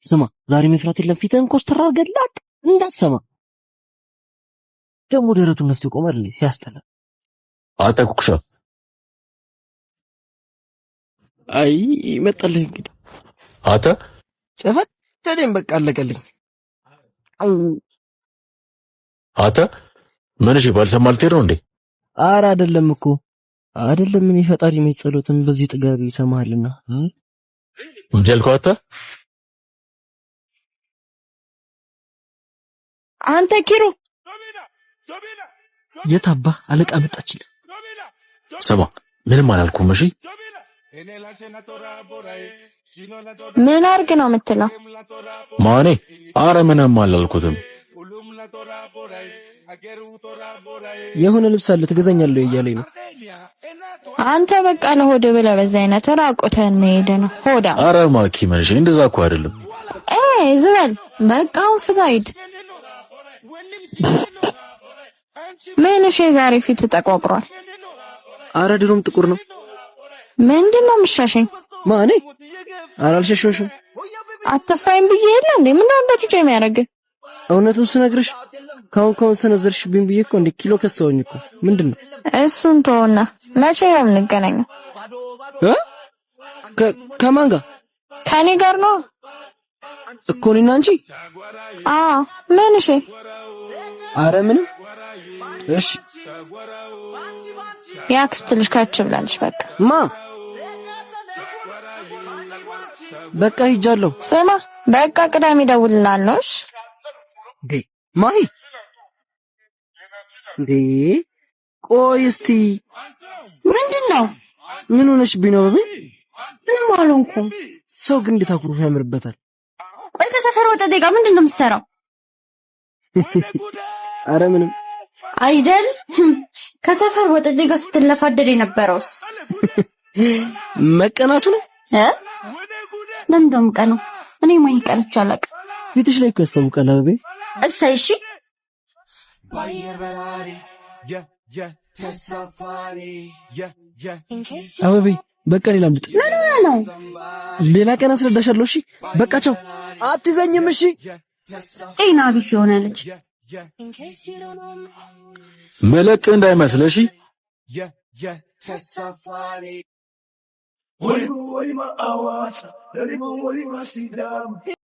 ስማ፣ ዛሬ መፍራት የለም። ፊትህን ኮስተር አድርገህ ላጥ እንዳትሰማ። ደግሞ ደረቱን ነፍቶ ይቆማል እንዴ? ሲያስጠላ። አንተ ኩኩሻ። አይ መጣልህ እንግዲህ። አንተ። ጨፈተደኝ፣ በቃ አለቀልኝ። አው። አንተ ምን? እሺ ባልሰማ ልትሄድ ነው እንዴ? ኧረ አይደለም እኮ አይደለም። እኔ ፈጣሪ መች ጸሎትን በዚህ ጥጋብ ይሰማሃልና። እንዴ ያልከው አንተ? አንተ ኪሩ። የት አባ አለቃ መጣችልህ? ስማ፣ ምንም አላልኩም። እሺ። ምን አርግ ነው የምትለው? ማኔ? አረ ምንም አላልኩትም። የሆነ ልብስ አለ ትገዛኛለህ እያለኝ ነው። አንተ በቃ ለሆድ ብለህ በዚህ አይነት ራቁትህን መሄድ ነው ሆዳ። አረ ማኪ መንሽ እንደዛ እኮ አይደለም። ኤ ዝበል በቃ አሁን ፍታ ሂድ። ምን እሺ፣ ዛሬ ፊት ተጠቋቁሯል። አረ ድሮም ጥቁር ነው። ምንድን ነው የምትሸሸኝ? ማኔ? ኧረ አልሸሸሁሽም። አትፍራኝ ብዬ የለ እንዴ? ምን ነው እንደ ጩጬ የሚያደርግህ? እውነቱን ስነግርሽ ካሁን ካሁን ሰነዘርሽብኝ ብዬ እኮ እንደ ኪሎ ከሰውኝ እኮ። ምንድን ነው? እሱን ተወና መቼ ነው የምንገናኘው? እ ከማን ጋር? ከኔ ጋር ነው። እኮ እኔና አንቺ? አዎ። ምን እሺ? አረ ምንም። እሺ። የአክስት ልጅ ከች ብላለች። በቃ። ማ? በቃ ሂጃለሁ። ስማ በቃ ቅዳሜ እደውልልሃለሁ። እሺ። እንዴ ማሂ፣ እንዴ ቆይ እስቲ። ምንድን ነው? ምን ሆነሽብኝ ነው በቤ? ምንም አልሆንኩም። ሰው ግን እንዴት አኩርፎ ያምርበታል። ቆይ ከሰፈር ወጠጤ ጋር ምንድን ነው የምትሰራው? አረ ምንም። አይደል? ከሰፈር ወጠጤ ጋር ስትለፋደድ የነበረውስ? መቀናቱ ነው። እ ለምን ደም ቀነው? እኔ ማን ቀንቼ አላውቅም። ፊትሽ ላይ እኮ ያስታውቃል አበቤ። እሰይ እሺ። አበቤ በቃ ሌላ አምልጥ። ምን ሆነህ ነው? ሌላ ቀን አስረዳሻለሁ። እሺ በቃ ቻው። አትይዘኝም። እሺ። ጤና ቢስ የሆነ ልጅ። መለቅ እንዳይመስልህ እሺ።